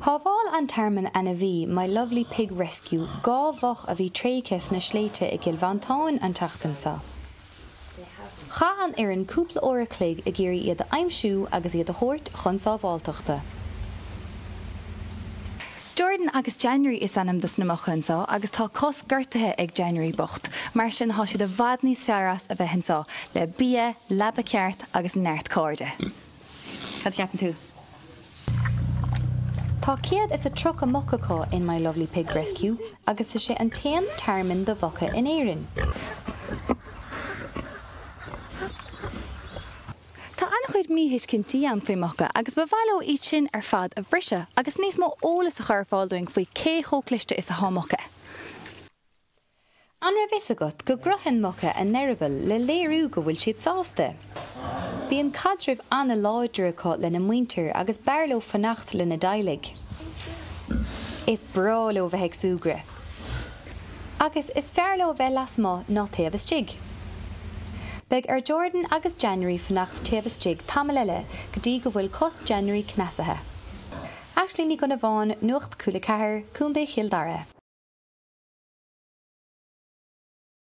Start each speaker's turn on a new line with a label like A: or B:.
A: Shábháil an tearmann ainmhí My Lovely Pig Rescue 2 mhuc a bhí tréigthe sna sléibhte i gCill Mhantáin an tseachtain seo. Chaith an fhoireann cúpla uair a chloig ag iarraidh iad a aimsiú agus iad a thabhairt chun sábháilteachta. Jordan agus January is ainm dos na muca anseo agus tá cos gortaithe ag January bocht, mar sin tá siad i bhfad níos fearr as a bheith anseo le bia, leaba ceart agus neart cairde. Cad a cheapann tú? Tá 130 muc acu in My Lovely Pig Rescue agus is é an t-aon tearmann do mhuca in Éirinn. Tá an-chuid míthuiscintí ann faoi mhuca agus ba mhaith leo iad sin ar fad a bhriseadh agus níos mó eolas a chur ar fáil dúinn faoi cé chomh cliste is atá muca. An raibh fhios agat go gcroitheann muca a n-eireaball le léiriú go bhfuil siad sásta? Bíonn caidreamh an-láidir acu lena muintir agus b'fhearr leo fanacht lena dteaghlaigh. Is breá leo bheith ag súgradh. Agus is fearr leo bheith lasmuigh ná taobh istigh. Beidh ar Jordan agus January fanacht taobh istigh tamall eile go dtí go bhfuil cos January cneasaithe. Aisling Ní Dhonnabháin, Nuacht Cúla 4, Contae Chill Dara.